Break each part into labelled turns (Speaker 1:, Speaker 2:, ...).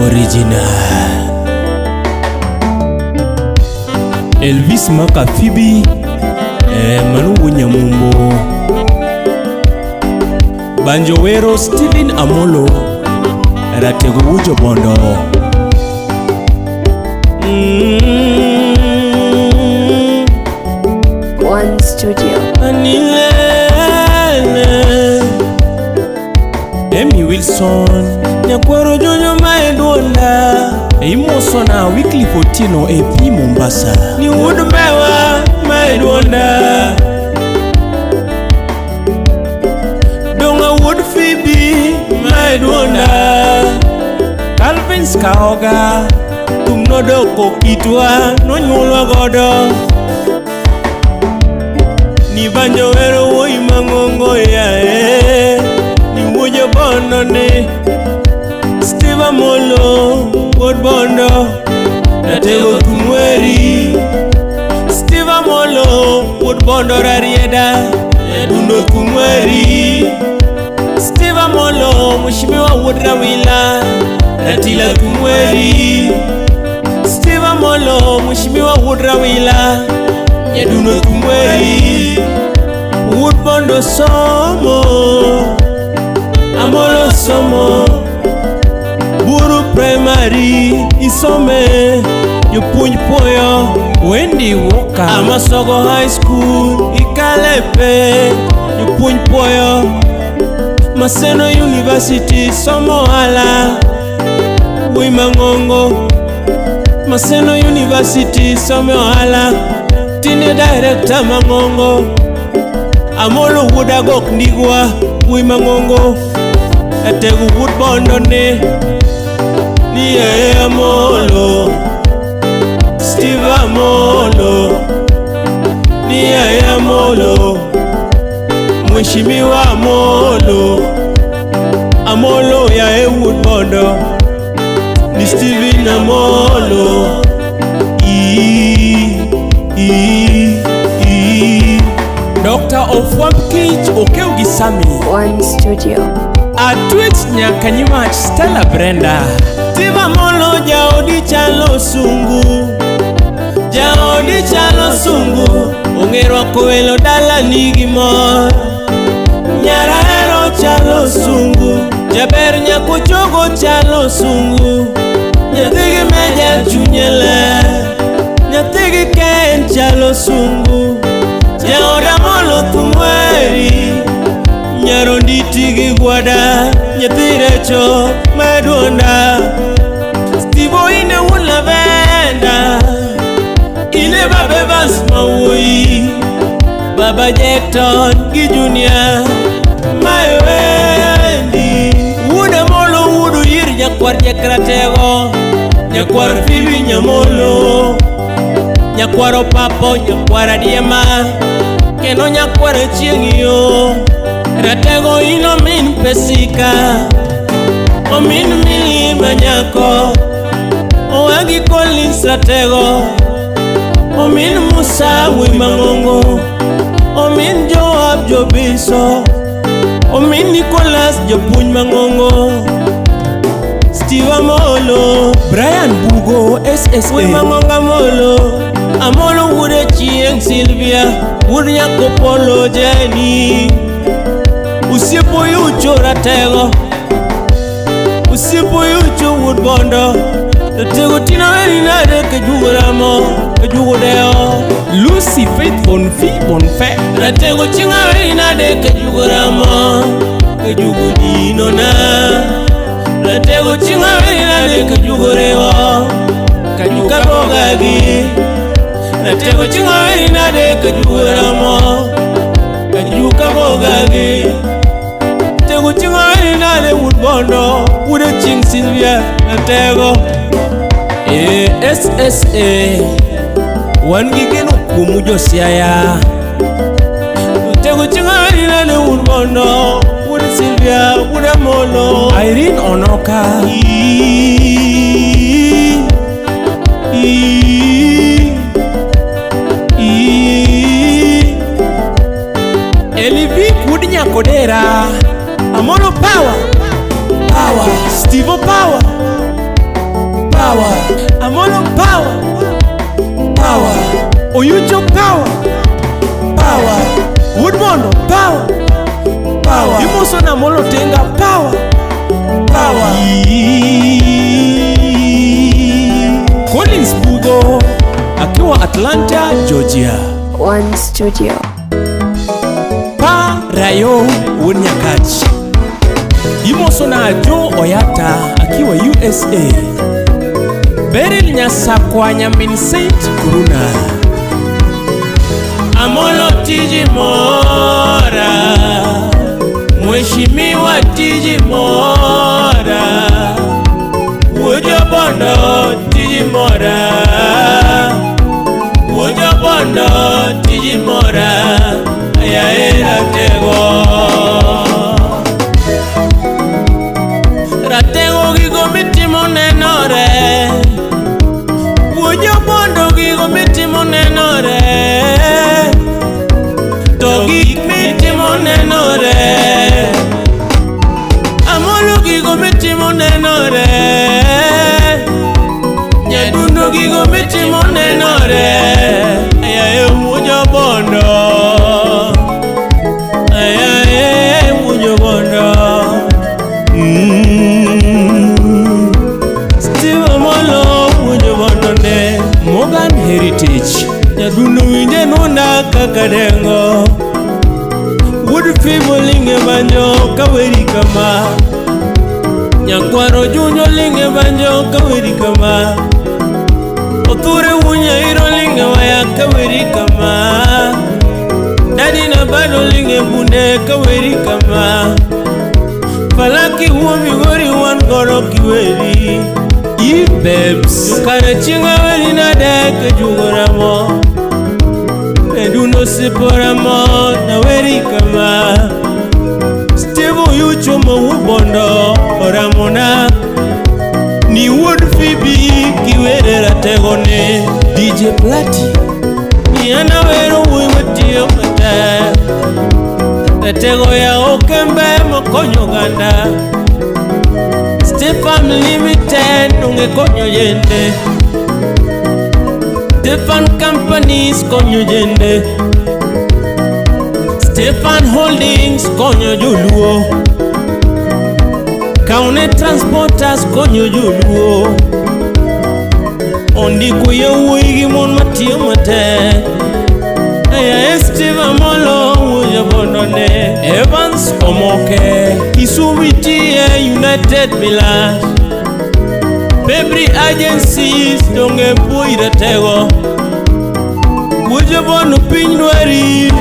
Speaker 1: Original. Elvis Makafibi mano wuo Nyamumbo. Banjo wero Stephen Amolo Ratego wuo Jobondo.
Speaker 2: One Studio.
Speaker 1: Anilele Amy Wilson Nyakwaro Jojo mae duonda Imosona Wycliffe Otieno e piny Mombasa Ni wuod mewa mae duonda Donga wuod Phoebe mae duonda Calvin Skaoga Thum nodoko kitwa nonyuolwa godo Ni banjo wero wuoyi mang'ongo yae Ni wuo Jobondo ni Steve Amolo wuod Bondo Ratego thum weri Steve Amolo wuod Bondo Rarieda Nyadundo thum weri Steve Amolo mheshimiwa wuod Rawila Ratila thum weri Steve Amolo mheshimiwa wuod Rawila Nyadundo thum weri Wuod Bondo somo Amolo somo Buru Primary isome jopuonj puoyo
Speaker 3: Wendy Walker.
Speaker 1: Amasogo High School ikalepe jopuonj puoyo Maseno University somo ohala wuoyi mang'ongo Maseno University somo ohala tinde director mang'ongo Amolo wuod Agok Ndigwa wuoyi mang'ongo Atego wuod Bondo ne ni e Amolo Steve Amolo ni e Amolo Mheshimiwa Amolo Amolo ya e wuod Bondo ni Steven Amolo I
Speaker 3: Dr. Ofwamb Kich okew gi Sami.
Speaker 2: One Studio.
Speaker 3: Atwech nyaka nyimach Stella Brenda.
Speaker 1: Steve Amolo jaodi chalo sungu Jaodi chalo sungu Ong'e rwako welo dala nigi mor Nyarahero chalo sungu Jaber nyako chogo chalo sungu Nyathi gi meja chunye ler Nyathi gi Ken chalo sungu Jaod Amolo thum weri Nyaronditi gi gwada Nyathi recho maduonda Steve ine wuon Lavenda Ine baba Evans mawuoyi Baba Jackton gi Junior Mae wendi Wuod Amolo wuod Oyir nyakwar Jakratego Nyakwar Phoebe Nyamolo Nyakwar Opapo nyakwar Adiema Kendo nyakwar Achieng' yo Ratego in omin Pesika Omin Milima nyako Owagi Collins Ratego Omin Musa wuoyi mang'ongo Omin Joab Jobiso Omin Nicholas japuonj mang'ongo Steve Amolo
Speaker 3: Brian Bugo SSA.
Speaker 1: Wuoyi mang'ongo Amolo Amolo wuod Achieng' Sylvia wuod Nyakopolo Jeni Osiepo Yucho Ratego Osiepo Yucho wuod Bondo Ratego tina weri nade kajugo ramo kajugo deo
Speaker 3: Lucy Faith Bonfi Bonfe.
Speaker 1: Ratego chieng' aweri nade kajugo ramo kajugo dino na Ratego chieng' aweri nade kajugo rewo kajuka bogagi Ratego chieng' aweri nade kajugo ramo kajuka bogagi Ratego chieng' aweri nade wuod Bondo wuod Achieng' Sylvia Ratego
Speaker 3: SSA. Wan gi geno kuomu josiaya.
Speaker 1: Ratego chieng' aweri nade wuod Bondo wuod Sylvia wuod Amolo
Speaker 3: Irene Onoka.
Speaker 1: I, I,
Speaker 3: Elivik wuod Nyakodera.
Speaker 1: Amolo power,
Speaker 3: Power.
Speaker 1: Steve power, Power.
Speaker 3: Amolo power.
Speaker 1: Power.
Speaker 3: Oyucho power.
Speaker 1: Power.
Speaker 3: Woodmondo power.
Speaker 1: Power.
Speaker 3: Imoso na Amolo Tinga power.
Speaker 1: Power.
Speaker 3: Collins Bugo akiwa Atlanta, Georgia.
Speaker 2: One Studio.
Speaker 3: Pa Rayo wuod Nyakach. Imoso na Joe Oyata akiwa USA. Beryl Nyasakwa nyamin Saint Kuruna.
Speaker 1: Amolo tiji mora, Mheshimiwa tiji mora, Wuojo Bondo tiji mora, Wuojo Bondo tiji mora, Ayae Ratego. Ratego gigo mitimo nenore, Wuojo Bondo gigo mitimo nenore, to gik mitimo nenore. Amolo gigo mitimo nenore, Nyadundo gigo mitimo nenore, Ayae Wuojo Bondo, Ayae Wuojo Bondo. Steve Amolo Wuojo Bondo ne.
Speaker 3: Morgan Heritage.
Speaker 1: Nyadundo winje nunda kaka dengo Wuod Fibo linge banjo kaweri kama Nyakwaro junyo linge banjo kaweri kama Othure wunya iro linge waya kaweri kama Dadi na bado linge bunde kaweri kama Falaki wuo migori wan godo kiweri
Speaker 3: Ibebs.
Speaker 1: Kare chinga weri nade kejugoramo Eduno siporamo na weri kama Steve Oyucho mawubondo oramona Ni wuod Phoebe kiwere rategone
Speaker 3: DJ Plati.
Speaker 1: Ni an awero wuoyi matiyo matek Ratego ya okembe mokonyo oganda Stefan Limited onge konyo jende Stefan Companies konyo jende Stefan Holdings konyo joluo Kaune Transporters konyo joluo Ondiko yawuoyi gi mon matiyo matek Aya Steve Amolo wuoyo bondo ne
Speaker 3: Evans Omoke.
Speaker 1: Kisumu itie United Villas Febri Agencies donge puoi ratego Wuojo bondo piny dwari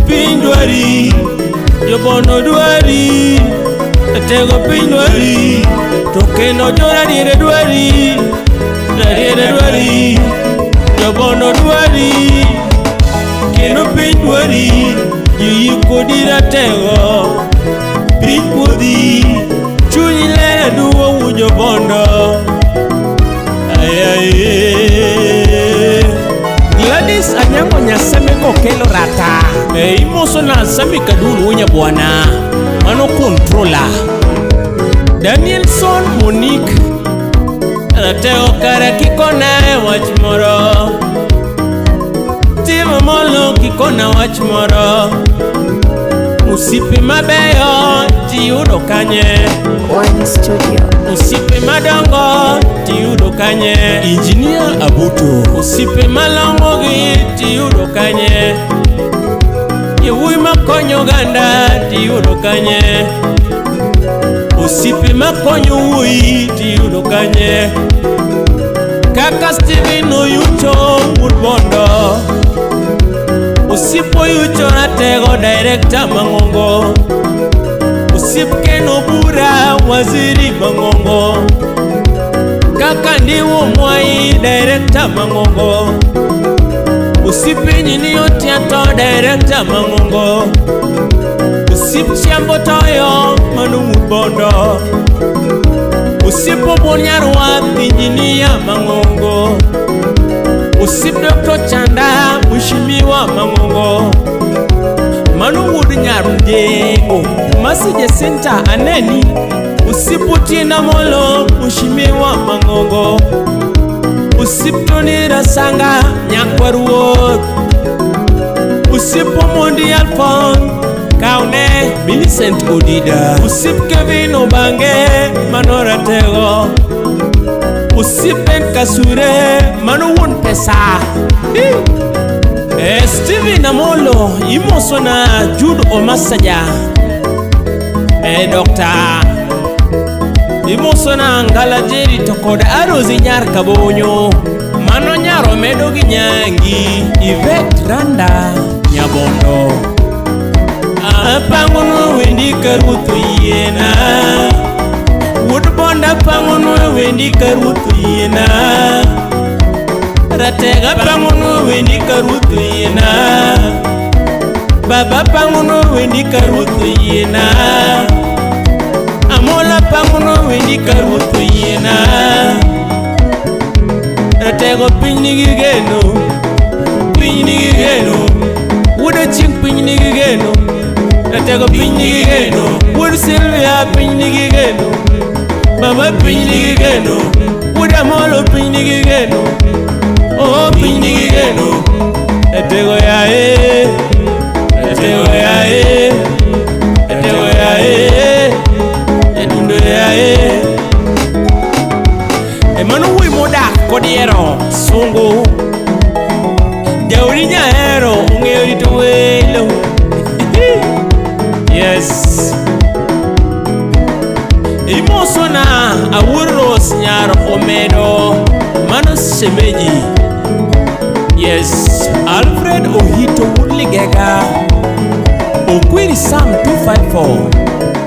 Speaker 1: Piny dwari Jobondo dwari Ratego piny dwari To kendo joradiere dwari Radiere dwari Jobondo dwari Kendo piny dwari Ji kodi ratego Piny puodhi Chuny ler aduwa wuojo bondo Ayaye
Speaker 3: Gladys Anyango Nyaseme kokelo rata. E imoso na Sami Kaduru wunya bwana. Mano controller. Danielson Monique.
Speaker 1: Ratego kara kikona e wach moro Timo molo kikona wach moro Osiepe mabeyo ji yudo kanye
Speaker 2: One Studio.
Speaker 1: Osiepe madongo ji yudo kanye
Speaker 3: Engineer Abuto.
Speaker 1: Osiepe malong'o gi ji yudo kanye Yawuoyi makonyo oganda ji yudo kanye Osiepe makonyo wuoyi ji yudo kanye Kaka Steven Oyucho wuod Bondo Osiep Oyucho ratego director mang'ongo Osiep Ken Obura waziri mang'ongo Kaka Ndiwo Mwai director mang'ongo Osiep Engineer Otiato director mang'ongo Osiep Chiambo Toyo mano wuod Bondo Osiep Obuon Nyarwath engineer mang'ongo Osiep Dr. Chanda mheshimiwa mang'ongo Mano wuod Nyarunjengo Mercy Jacinta aneni. Usipotienda molo Mheshimiwa Mang'ongo. Usiptoni Rasanga nyakwar wuoth. Usipo Mondi Alphon kaone Millicent Odida. Usip Kevin Obange mano ratego. Usip Ben Kasure mano wuon pesa. Steven Amolo imosona Jude Omasaja. Dr. Imosona Ngala Jerry to kod Arosi nyar Kabonyo. Mano nyaro medo gi nyangi Yvette Randa Nyabondo. Apangonwa wendi ka ruoth oyiena. Wuod Bonda apangonwa wendi ka ruoth oyiena. Ratega apangonwa wendi ka ruoth oyiena. Baba apangonwa wendi ka ruoth oyiena. Amola apangonwa wendi ka ruoth oyiena. Ratego piny nigi geno, piny nigi geno. Wuod Achieng' piny nigi geno. Ratego piny nigi geno. Wuod Sylvia piny nigi geno. Baba piny nigi geno. Wuod Amolo piny nigi geno. Oh piny nigi geno. Ratego yae. Ratego yae. Ratego yae. Jadundo yae. E mano wuoyi modak kodiero sungu. Jaodi nyahero ong'eyo rito welo. Yes. Imosona Awuor Rose nyar Omedo mano shemeji. Yes. Alfred Ohito wuod Ligega. Okwiri Sam 254.